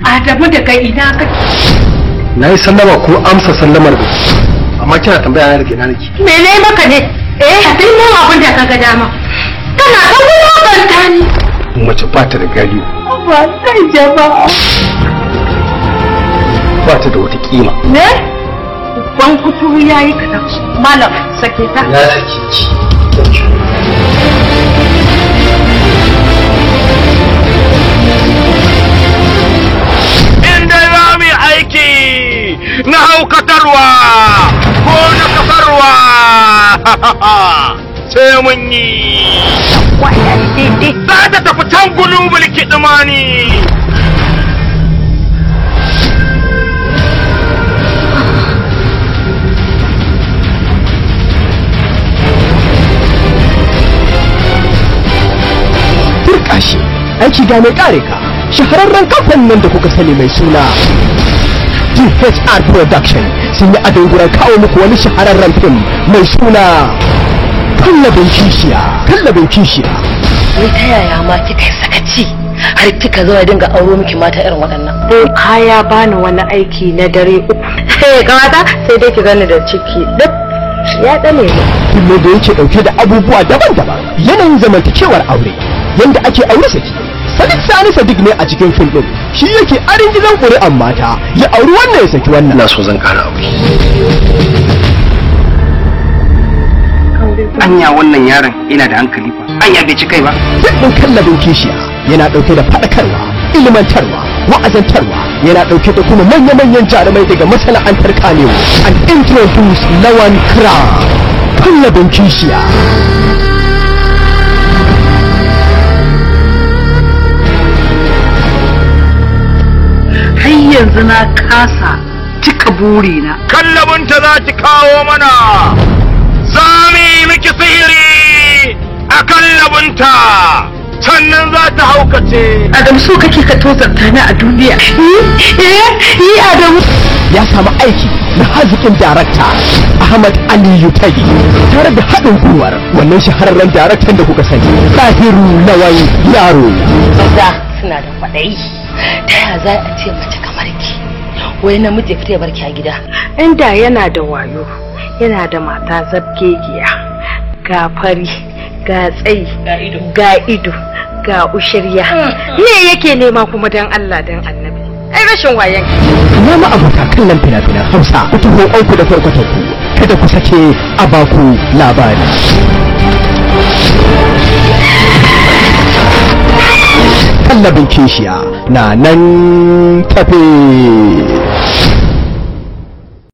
Adamu, daga ina kake? Na yi sallama ko amsa sallamar ba, amma kina tambaya na daga ina nake. Mene maka ne? Eh, sai mun abin da kaga dama. Kana ta wulakanta ni. Mace ba ta da galiyo. Ba sai jama'a. Ba ta da wata kima. Me? Ban kuturu yayi kaɗan. Malam, sake ta. Na sake ki. Inda za mu yi aiki na haukatarwa ko na kasarwa, sai mun yi. Za ta tafi can gulubul kiɗimani. Turkashi aiki ga mai kare ka. Shahararren kamfanin nan da kuka sani mai suna DHR Production sun yi adon guran kawo muku wani shahararren fim mai suna Kallabin Kishiya. Kallabin Kishiya. Wai ta yaya ma kika yi sakaci har kika zo ya dinga auro miki mata irin waɗannan? Boka ya bani wani aiki na dare 3. Kamata sai dai ki gani da ciki duk ya tsane ni. Fim ne da yake dauke da abubuwa daban-daban, yanayin zamantakewar aure, yanda ake aure saki. Sadiq Sani Sadiq ne a cikin fim din, shi yake arin gizon ƙuri'an mata, ya auri wannan ya saki wannan. Ina so zan ƙara aure. Anya wannan yaron ina da hankali fa? Anya bai ci kai ba? Fim ɗin Kallabin Kishiya yana ɗauke da faɗakarwa, ilimantarwa, wa'azantarwa, yana ɗauke da kuma manya-manyan jarumai daga masana'antar Kanewo and introduce Lawan Crown. Kallabin Kishiya. Har yanzu na kasa cika burina. Kallabinta za ki kawo mana. Za mu yi miki sihiri a kallabinta. Sannan za ta haukace. Adamu, so kake ka tozarta ni a duniya? Eh, Adamu. Ya samu aiki na haziƙin darakta Ahmad Aliyu Tagi tare da haɗin gwiwar wannan shahararren daraktan da kuka sani, Tahiru Lawan Yaro. Maza suna da kwaɗayi. Ta yaya za a ce mace kamar ki, wai namiji ya fita ya barki a gida? Inda yana da wayo, yana da mata zabgegiya, ga fari, ga tsayi, ga ido, ga ushirya. Me yake nema kuma dan Allah dan Annabi? Ai rashin wayan. Ina ma abota kallon fina-finan Hausa, ku taho ku da kwarkwatan ku, kada ku sake a baku labari. Kallabin Kishiya na nan tafe.